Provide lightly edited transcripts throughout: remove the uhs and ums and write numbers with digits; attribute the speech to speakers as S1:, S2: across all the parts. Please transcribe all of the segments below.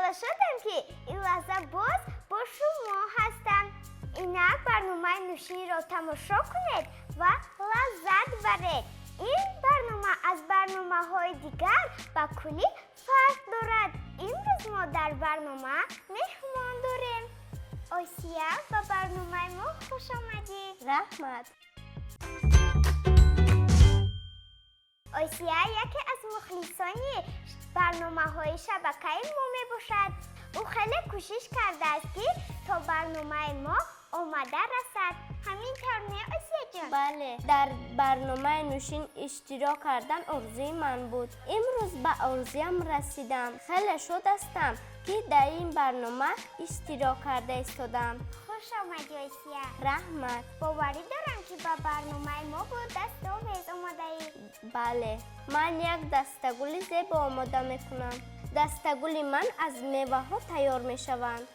S1: Хеле шодам, ки ин лаҳза боз бо шумо ҳастам. Инак барномаи Нӯшинро тамошо кунед ва лаззат баред. Ин барнома аз барномаҳои дигар ба куллӣ фарқ дорад. Имрӯз мо дар барнома меҳмон дорем. Осия, ба барномаи мо хуш омадӣ.
S2: Раҳмат.
S1: Осия яке аз мухлисони барномаҳои шабакаи мо мебошад. Ӯ хеле кӯшиш кардааст, ки то барномаи мо омада расад. Ҳамин тавр не, Осияҷон?
S2: Бале, дар барномаи Нӯшин иштирок кардан орзуи ман буд. Имрӯз ба орзуям расидам. Хеле шод ҳастам, ки дар ин барнома иштирок карда истодам.
S1: Хуш омадӣ, Осия.
S2: Раҳмат.
S1: Боварӣ дорам, ки ба барномаи мо бо дастовез омодаӣ.
S2: Бале, ман як дастагули зебо омода мекунам. Дастагули ман аз меваҳо тайёр мешаванд.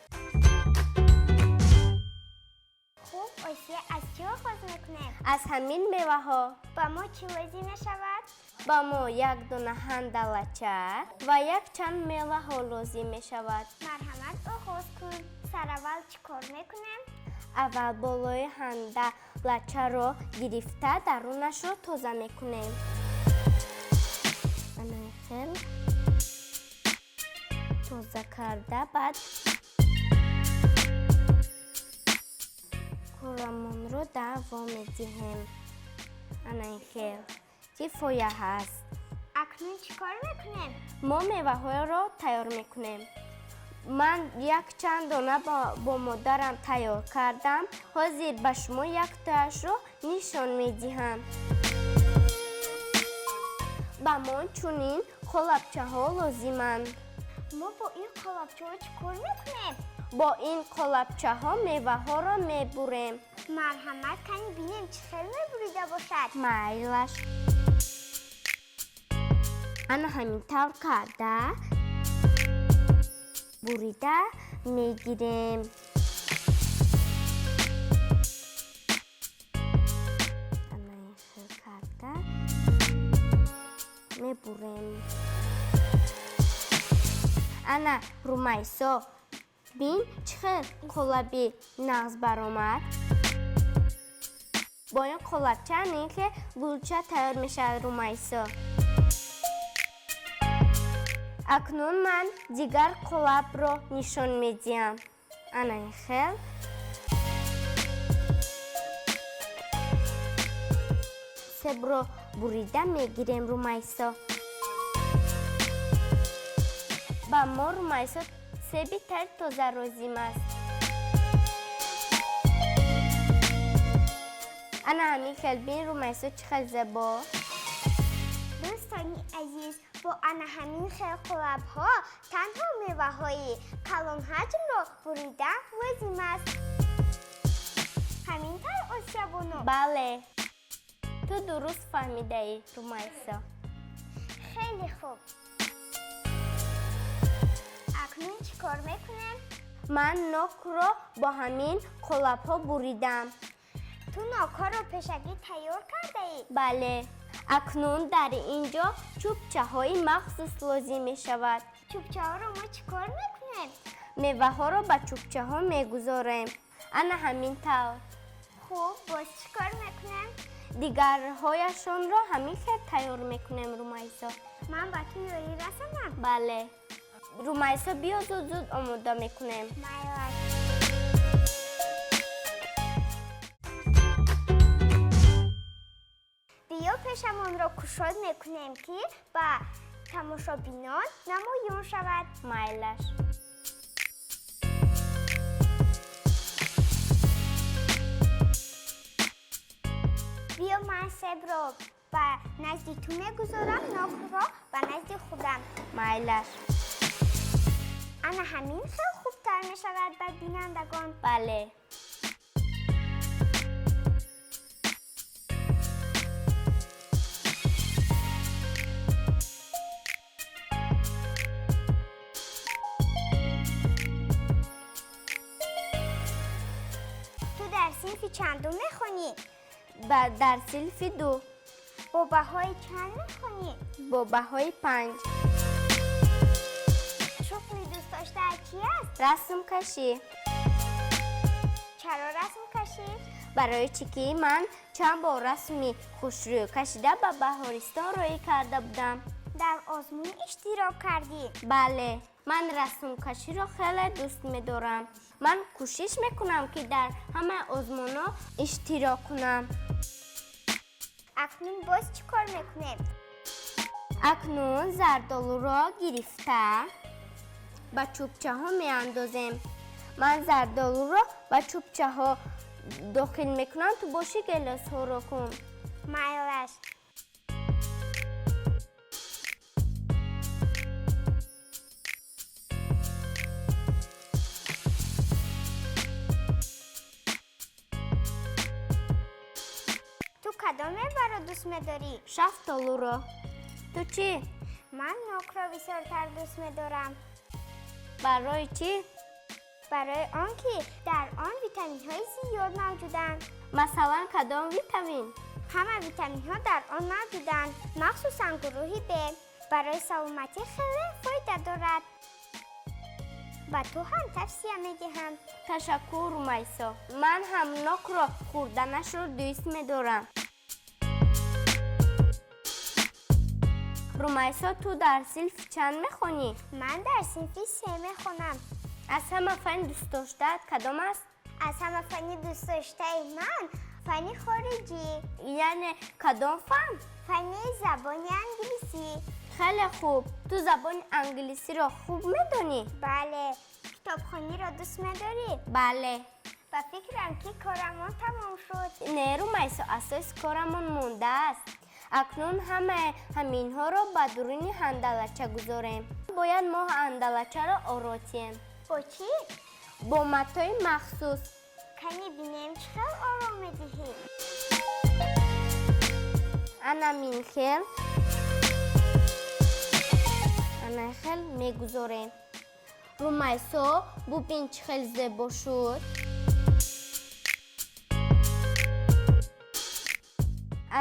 S1: Хуб, Осия, аз чӣ оғоз мекунем?
S2: Аз ҳамин меваҳо.
S1: Ба мо чӣ лозим мешавад?
S2: Ба мо як дона ҳандалача ва якчанд меваҳо лозим мешавад.
S1: Марҳамат, оғоз кун. Сараввал чӣ кор мекунем?
S2: Аввал болои ҳандалачаро гирифта, дарунашро тоза мекунем. Ана хел тоза карда, баъд корамонро давом медиҳем. Ана ин хел кифоя ҳаст.
S1: Акнун чӣ кор мекунем?
S2: Мо меваҳоро тайёр мекунем. Ман якчанд дона бо модарам тайёр кардам. Ҳозир ба шумо яктоашро нишон медиҳам. Ба мо чунин қолабчаҳо лозиманд.
S1: Мо бо ин қолабчаҳо чӣ кор мекунем?
S2: Бо ин қолабчаҳо меваҳоро мебурем.
S1: Марҳамат, кани бинем, чӣ хел мебурида бошад.
S2: Майлаш. Ана ҳамин тавр карда бурида мегирем. Ана ин хел карда мебурем. Ана, Румайсо, бин, чӣ хел қолаби нағз баромад. Бо ин қолабча ин хел гулча тайёр мешавад, Румайсо. Акнун ман дигар қолабро нишон медиҳам. Ана ин хел. Себро бурида мегирем, Румайсо. Ба мо, Румайсо, себи тари тоза лозим аст. Ана ҳамин хел, бин, Румайсо, чӣ хел зебо.
S1: Дӯстони азиз, бо ана ҳамин хел қолабҳо танҳо меваҳои калонҳаҷмро буридан лозим аст. Ҳамин тавр, Осиябону?
S2: Бале, ту дуруст фаҳмидаӣ, Румайсо.
S1: Хеле хуб. Акнун чӣ кор мекунем?
S2: Ман нокро бо ҳамин қолабҳо буридам.
S1: Ту нокҳоро пешакӣ тайёр кардаӣ?
S2: Бале. Акнун дар ин ҷо чӯбчаҳои махсус лозим мешавад.
S1: Чӯбчаҳоро мо чӣ кор мекунем?
S2: Меваҳоро ба чӯбчаҳо мегузорем. Ана ҳамин тавр.
S1: Хуб, боз чӣ кор мекунем?
S2: Дигарҳояшонро ҳамин хел тайёр мекунем, Румайсо.
S1: Ман ба ту ёрӣ расонам?
S2: Бале. Румайсо, биё, зуд зуд омода мекунем.
S1: Майлаш. Биё, пешамонро кушод мекунем, ки ба тамошобинон намоён шавад.
S2: Майлаш.
S1: Биё, ман себро ба назди ту мегузорам, нокро ба назди худам.
S2: Майлаш.
S1: Ана ҳамин хел хубтар мешавад ба бинандагон.
S2: Бале.
S1: Ту дар синфи чандум мехонӣ?
S2: Дар синфи 2.
S1: Бо баҳои чанд мехонӣ?
S2: Бо баҳои 5.
S1: Шуғли дӯстдоштаат чи аст?
S2: Расмкашӣ.
S1: Чаро расмкашӣ?
S2: Барои чӣ ки ман чанд бор расми хушрӯ кашида ба Баҳористон роҳӣ карда будам.
S1: Дар озмун иштирок кардӣ?
S2: Бале, ман расмкаширо хеле дӯст медорам. Ман кӯшиш мекунам, ки дар ҳама озмунҳо иштирок кунам.
S1: Акнун боз чӣ кор мекунем?
S2: Акнун зардолуро гирифта ба чӯбчаҳо меандозем. Ман зардолуро ба чӯбчаҳо дохил мекунам, ту боши гелосҳоро кун.
S1: Майлаш. Ту кадом меваро дӯст медорӣ?
S2: Шафтолуро. Ту чӣ?
S1: Ман нокро бисёртар дӯст медорам.
S2: Барои чӣ?
S1: Барои он ки дар он витаминҳои зиёд мавҷуданд.
S2: Масалан, кадом витамин?
S1: Ҳама витаминҳо дар он мавҷуданд, махсусан гурӯҳи Б. Барои саломатӣ хеле фоида дорад. Ба ту ҳам тавсия медиҳам.
S2: Ташаккур, Румайсо. Ман ҳам нокро хӯрданашро дӯст медорам. Румайсо, ту дар синфи чанд мехонӣ?
S1: Ман дар синфи се мехонам.
S2: Аз ҳама фани дӯстдоштаат кадом аст?
S1: Аз ҳама фани дӯстдоштаи ман фани хориҷӣ.
S2: Яъне кадом фан?
S1: Фани забони англисӣ.
S2: Хеле хуб. Ту забони англисиро хуб медонӣ?
S1: Бале. Китобхониро дӯст медорӣ?
S2: Бале.
S1: Ба фикрам, ки корамон тамом шуд.
S2: Не, Румайсо, асоси корамон мондааст. Акнун ҳамаи ҳаминҳоро ба дуруни ҳандалача гузорем. Бояд мо ҳандалачаро оро диҳем.
S1: Бо чӣ?
S2: Бо матои махсус.
S1: Кани бинем, чӣ хел оро медиҳӣ?
S2: Ана мин хел. Ана хел мегузорем. Румайсо, бубин, чӣ хел зебо шуд.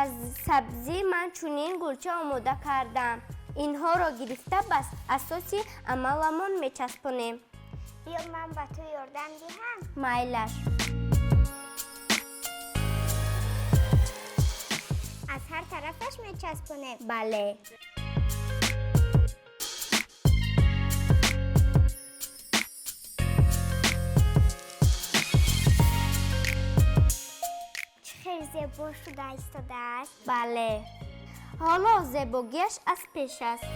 S2: Аз сабзӣ ман чунин гулча омода кардам. Инҳоро гирифта ба асоси амаламон мечаспонем.
S1: Биё, ман ба ту ёрдам диҳам.
S2: Майлаш.
S1: Аз ҳар тарафаш мечаспонем.
S2: Бале.
S1: Чӣ хел зебо шуда истодааст.
S2: Бале, ҳоло зебогиаш аз пеш аст.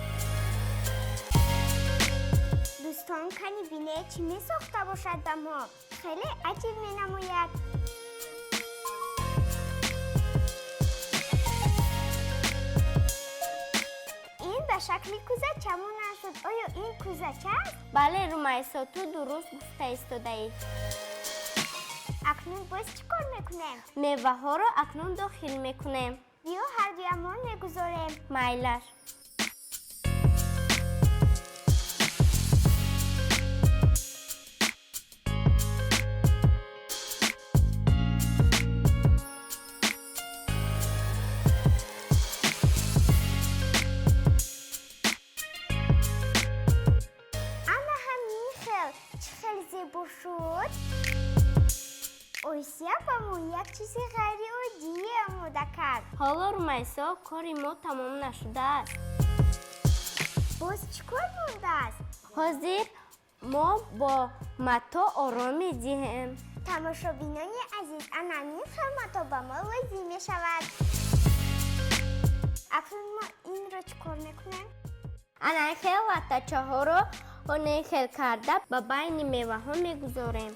S1: Дӯстон, кани бинед, чӣ месохта бошад ба мо. Хеле аҷиб менамояд. Ин ба шакли кӯзача монанд шуд. Оё ин кӯзача аст?
S2: Бале, Румайсо, ту дуруст гуфта истодаӣ.
S1: Акнун боз чӣ кор мекунем?
S2: Меваҳоро акнун дохил мекунем.
S1: Биё, ҳардуямон мегузорем.
S2: Майлаш.
S1: Ана ҳамин хел. Чӣ хел зебо шуд. Осия ба мо як чизи ғайриоддие омода кард.
S2: Ҳоло, Румайсо, кори мо тамом нашудааст.
S1: Боз чӣ кор мондааст?
S2: Ҳозир мо бо мато оро медиҳем.
S1: Тамошобинони азиз, ана ҳамин хел мато ба мо лозим мешавад. Акнун мо инро чӣ кор мекунем?
S2: Ана хел латтачаҳоро хел карда ба байни меваҳо мегузорем.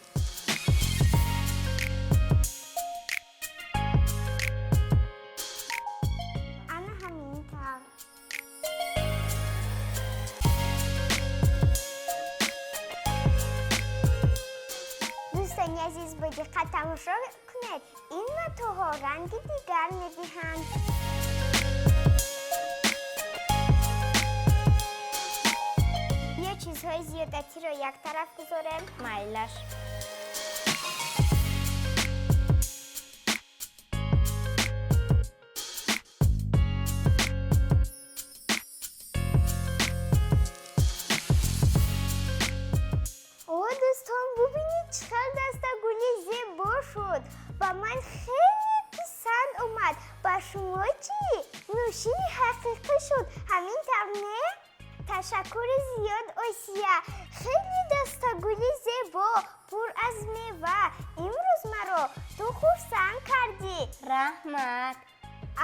S1: Ана ҳамин тавр. Дӯстони азиз, бо диққат тамошо кунед, ин матоҳо ранги дигар медиҳанд. Биё, чизҳои зиёдатиро як тараф гузорем.
S2: Майлаш.
S1: Дӯстон, бубинед, чӣ хел дастагули зебо шуд. Ба ман хеле писанд омад. Ба шумо чӣ? Нӯшини ҳақиқӣ шуд, ҳамин тавр не? Ташаккури зиёд, Осия. Хеле дастагули зебо, пур аз мева. Имрӯз маро ту хурсанд кардӣ.
S2: Раҳмат.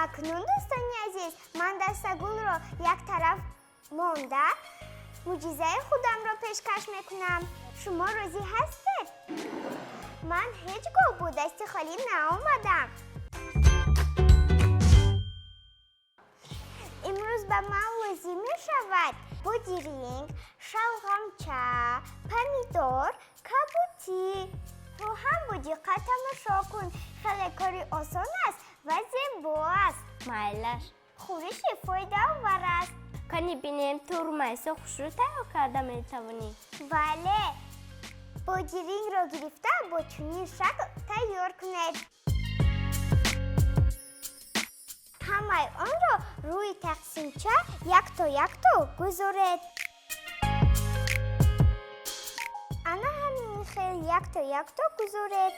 S1: Акнун, дӯстони азиз, ман дастагулро як тараф монда, мӯъҷизаи худамро пешкаш мекунам. Шумо розӣ ҳастед? Ман ҳеҷ гоҳ бо дасти холӣ наомадам. Имрӯз ба ман лозим мешавад бодиринг, шалғамча, помидор, кабутӣ. Ту ҳам бо диққат тамошо кун. Хеле кори осон аст ва зебо аст.
S2: Майлаш.
S1: Хӯриши фоидаовар аст.
S2: Кани бинем, ту, Румайсо, хушрӯ тайёр карда метавонӣ?
S1: Бале, бодирингро гирифта, бо чунин шакл тайёр кунед. Ҳамаи онро рӯи тақсимча якто якто гузоред. Ана ҳамин хел якто якто гузоред.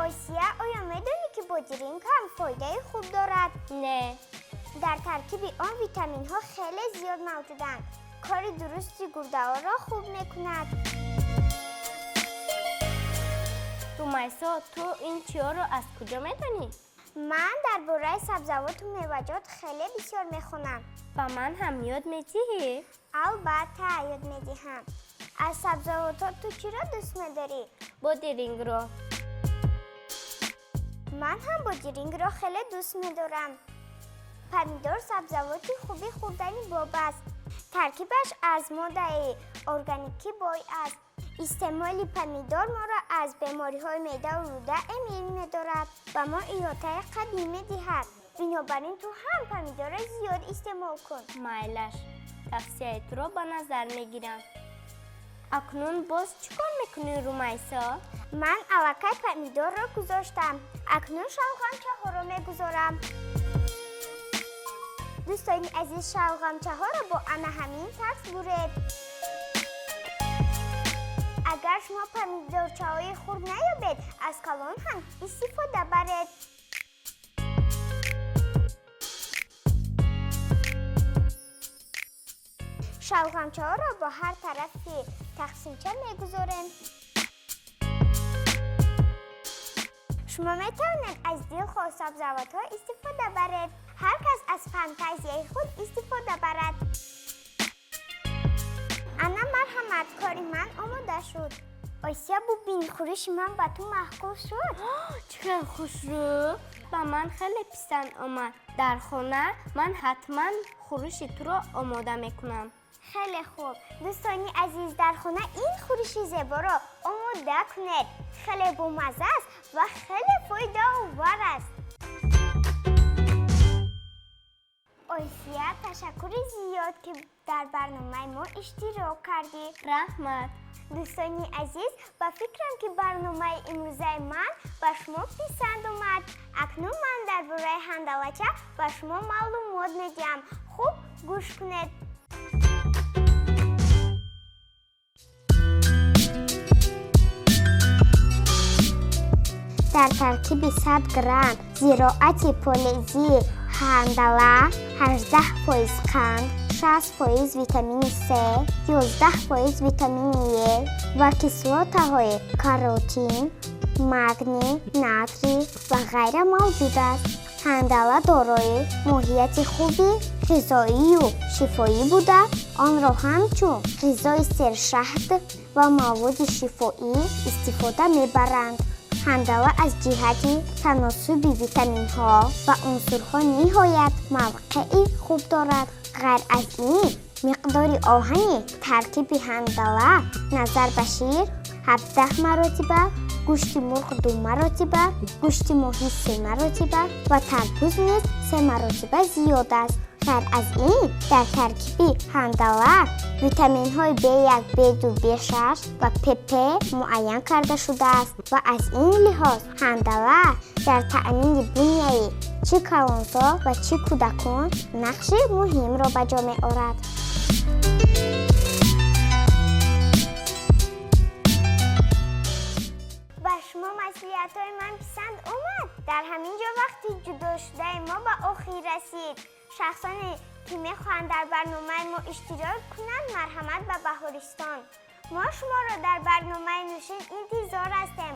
S1: Осия, оё медонӣ, ки бодиринг ҳам фоидаи хуб дорад?
S2: Не.
S1: Дар таркиби он витаминҳо хеле зиёд мавҷуданд. Кори дурусти гурдаҳоро хуб мекунад.
S2: Румайсо, ту ин чиёро аз куҷо медонӣ?
S1: Ман дар бораи сабзавоту меваҷот хеле бисёр мехонам.
S2: Ба ман ҳам ёд медиҳӣ?
S1: Албатта, ёд медиҳам. Аз сабзавотҳо ту чиро дӯст медорӣ?
S2: Бодирингро.
S1: Ман ҳам бодирингро хеле дӯст медорам. Помидор сабзавоти хуби хӯрдани боб аст. Таркибаш аз моддаи органикӣ бой аст. Истеъмоли помидор моро аз бемориҳои меъдаву рӯда эмин медорад, ба мо иҳотаи қавӣ медиҳад. Бинобар ин ту ҳам помидорро зиёд истеъмол кун.
S2: Майлаш, тавсияи туро ба назар мегирам. Акнун боз чӣ кор мекунӣ, Румайсо?
S1: Ман аллакай помидорро гузоштам. Акнун шалғамчаҳоро мегузорам. Дӯстони азиз, шалғамчаҳоро бо ана ҳамин тарз буред. Агар шумо помидорчаҳои хурд наёбед, аз калон ҳам истифода баред. Шалғамчаҳоро бо ҳар тарафи тақсимча мегузорем. Шумо метавонед аз дилхоҳ сабзавотҳо истифода баред. Ҳар кас аз фантазияи худ истифода барад. Ана, марҳамат, кори ман омода шуд. Осия, бубин, хӯриши ман ба ту маъқул шуд?
S2: Чӣ хел хушрӯ! Ба ман хеле писанд омад. Дар хона ман ҳатман хӯриши туро омода мекунам.
S1: Хеле хуб. Дӯстони азиз, дар хона ин хӯриши зеборо омода кунед. Хеле бомазза аст ва хеле фоидаовар аст. Осия, ташаккури зиёд, ки дар барномаи мо иштирок кардӣ.
S2: Раҳмат.
S1: Дӯстони азиз, ба фикрам, ки барномаи имрӯзаи ман ба шумо писанд омад. Акнун ман дар бораи ҳандалача ба шумо маълумот медиҳам. Хуб гӯш кунед. Дар таркиби 100 грамм зироати полези ҳандала 18% қанд, 6% витамини С, 11% витамини Е ва кислотаҳои каротин, магний, натрий ва ғайра мавҷуд аст. Ҳандала дорои моҳияти хуби ғизоию шифоӣ буда, онро ҳамчун ғизои сершаҳд ва маводи шифоӣ истифода мебаранд. Ҳандала аз ҷиҳати таносуби витаминҳо ва унсурҳо ниҳоят мавқеи хуб дорад. Ғайр аз ин, миқдори оҳани таркиби ҳандала назар ба шир 17 маротиба, гӯшти мурғ ду маротиба, гӯшти моҳӣ се маротиба ва тарбуз низ се маротиба зиёд аст. Ғайр аз ин, дар таркиби ҳандала витаминҳои B1, B2, B6 ва ПП муайян карда шудааст ва аз ин лиҳоз ҳандала дар таъмини буняи Чӣ калонсол ва чӣ кӯдакон нақши муҳимро ба ҷо меорад. Ба шумо маслиҳатҳои ман писанд омад? Дар ҳамин ҷо вақти ҷудошудаи мо ба охир расид. Шахсоне ки мехоҳанд дар барномаи мо иштирок кунанд, марҳамат ба Баҳористон. Мо шуморо дар барномаи Нӯшин интизор ҳастем.